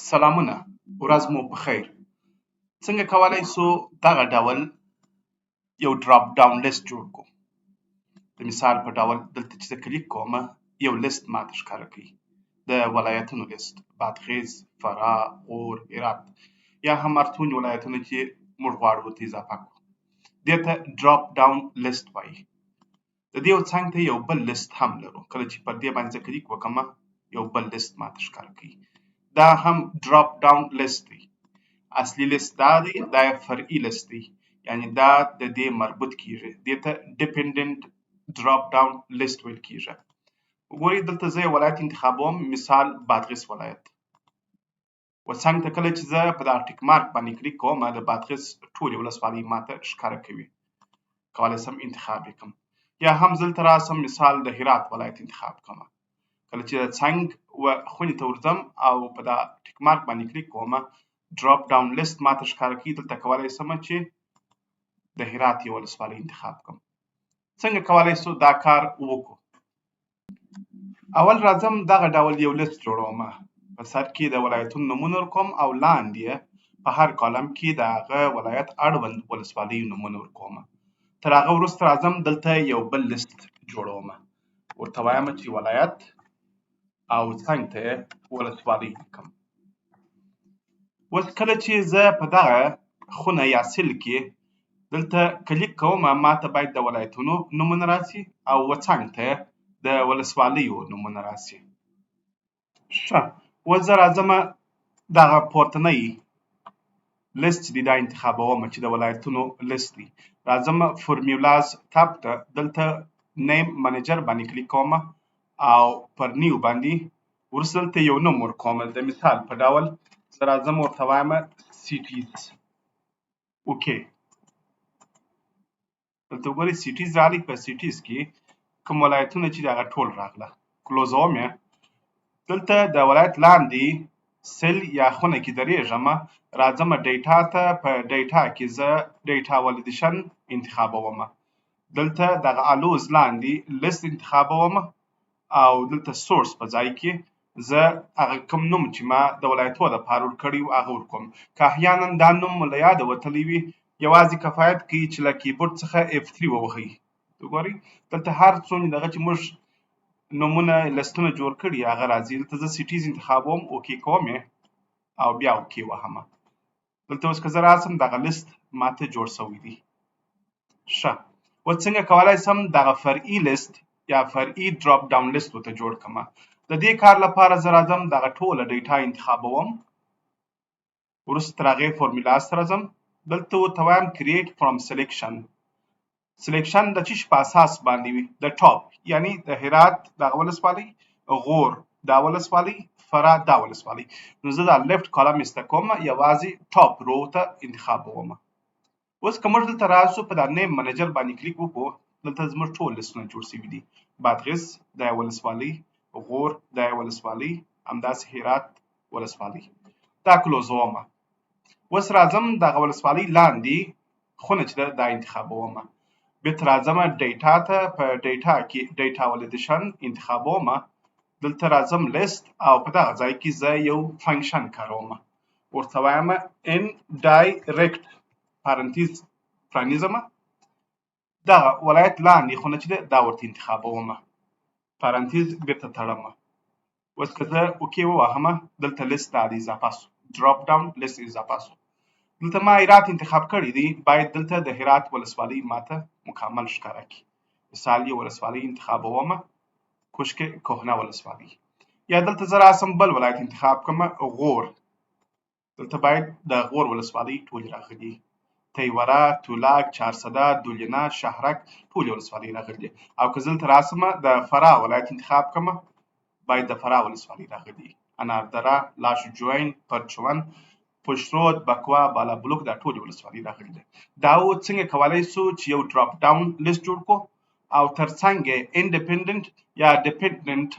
سلامونه ورځ مو په خیر. څنګه کولای سو دغه ډول یو ډراپ ډاون لیست جوړ کړو؟ د مثال په ډول دلته چې زه کلیک کوم، یو لیست ماته ښکاره کوي، د ولایتونو لیست: بادغیس، فراه، غور، هرات یا هم هر څومره ولایتونه چې موږ غواړو ورته اضافه کړو. دې ته ډراپ ډاون لیست وایي. د دې یو څنګ ته یو بل لیست هم لرو. کله چې پر دې باندې زه کلیک وکړم، یو بل لیست ماته ښکاره کوي. دا هم ډراپ ډاون لیست دی. اصلي لیست دا دی، دا فرعي لیست دی، یعنی دا د دې مربوط کیږي. دې ته ډیپندنت ډراپ ډاون لیست ویل کیږي. وګورئ، دلته زه یو ولایت انتخابوم، مثال بادغیس ولایت. و څنګ ته کله چې زه په دا ټیک مارک باندې کلیک کوم، د بادغیس ټولې ولسوالۍ ماته ښکاره کوي، کولی شم انتخاب یې کړم. یا هم زه دلته راسم، مثال د هرات ولایت انتخاب کړم. کله چې د څنګ و خونې ته ورځم او په دا ټیک مارک باندې کلیک کوم، ډراپ ډاون لیست ماته ښکاره کوي. دلته کولی شم چې د هرات یو ولسوالۍ انتخاب کړم. څنګه کولی شو دا کار وکړو؟ اول راځم دغه ډول یو لیست جوړوم. په سر کې د ولایتونو نومونه ورکوم او لاندې په هر کالم کې د هغه ولایت اړوند ولسوالۍ نومونه ورکوم. تر هغه وروسته راځم دلته یو بل لیست جوړوم، ورته وایم چې ولایت او څنګ ته ولسوالۍ لیکم. اوس کله چې زه په دغه خونه یا cell کې دلته کلیک کوم، ماته باید د ولایتونو نومونه راسي او څنګ ته د ولسوالیو نومونه راسي. ښه، اوس زه راځم دغه پورتنی لیست چې دی دا انتخابوم، چې د ولایتونو لیست دی. راځم formulas tab ته، دلته name manager باندې کلیک کوم او پر new باندې. وروسته دلته یو نوم ورکوم. د مثال په ډول زه راځم ورته وایم cities. Okay، دلته وګورئ، cities راغلی. په cities کې کوم ولایتونه چې هغه ټول راغله. close وم یې. دلته د ولایت لاندې cell یا خونه کې درېږم، راځم data ته. په data کې زه data validation انتخابوم. دلته دغه allows لاندې لیست انتخابوم او دلته source په ځای کې زه هغه کوم نوم چې ما د ولایتو لپاره ورکړی و هغه ورکوم. که احیانا دا نوم مو له یاده وتلی وي، یوازې کفایت کوي چې له کیبورډ څخه F3 ووهئ. وګورئ، دلته هر څومره دغه چې موږ نومونه لستونه جوړ کړي هغه راځي. دلته زه cities انتخابوم، okay کوم یې او بیا okay وهم. دلته اوس که زه راسم، دغه لیست ماته جوړ شوی دی. ښه، اوس څنګه کولای شم دغه فرعي لیست یا فرعي drop down list ورته جوړ کړم؟ د دې کار لپاره زه راځم دغه ټوله data انتخابوم. وروسته تر هغې formulas ته راځم، دلته ورته وایم create from selection. selection د چیش په اساس باندې وي؟ د top، یعنی د هرات دغه ولسوالۍ، غور دا ولسوالۍ، فراه دا ولسوالۍ. نو زه دا left column ایسته کوم، یوازې top row ته انتخابوم. اوس که موږ دلته راشو، په دا name manager باندې کلیک وکړو، دلته زموږ ټول لیستونه جوړ شوي دي: بادغیس دا ولسوالۍ، غور دا ولسوالۍ، همداسې هرات ولسوالۍ. دا close وم. اوس راځم دغه ولسوالۍ لاندې خونه چې ده دا انتخابوم. بیرته راځم data ته، په data کې data validation انتخابوم. دلته راځم لیست او په دغه ځای کې زه یو function کاروم، ورته وایم indirect، پارنتیز پرانیزم، دغه ولایت لاندې خونه چې ده دا ورته انتخابوم، پارنتیز بیرته تړم. اوس که زه okay ووهم، دلته لیست دا دی اضافه سو، drop down list اضافه سو. دلته ما هرات انتخاب کړی دی، باید دلته د هرات ولسوالۍ ماته مکمل ښکاره کړي. مثال یو ولسوالۍ انتخابوم، کشک کهنه ولسوالۍ. یا دلته زه راسم بل ولایت انتخاب کړم، غور. دلته باید د غور ولسوالۍ ټولې راغلي: تیوره، تولاک، چارسده، دولینه، شهرک، ټولې ولسوالۍ راغلي. او که زه دلته راسم د فراه ولایت انتخاب کړم، باید د فراه ولسوالۍ راغلي: اناردره، لاش جوین، پرچون، پشرود، بکوا، بالا بلوک، دا ټولې ولسوالۍ راغلي دي. دا و څنګه کولای شو چې یو drop down list جوړ کړو او ترڅنګ independent یا dependent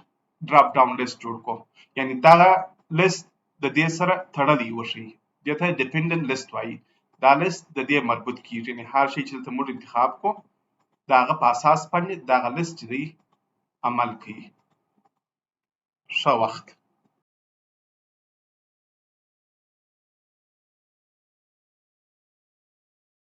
drop down list جوړ کړو، یعنی دغه لیست د دې سره تړلی وښیي. دې ته dependent list وایي. دا لیست د دې مربوط کیږي، یعنی هر شی چې دلته موږ انتخاب کړو، د هغه په اساس باندې دغه لیست چې دی عمل کوي. ښه وخت.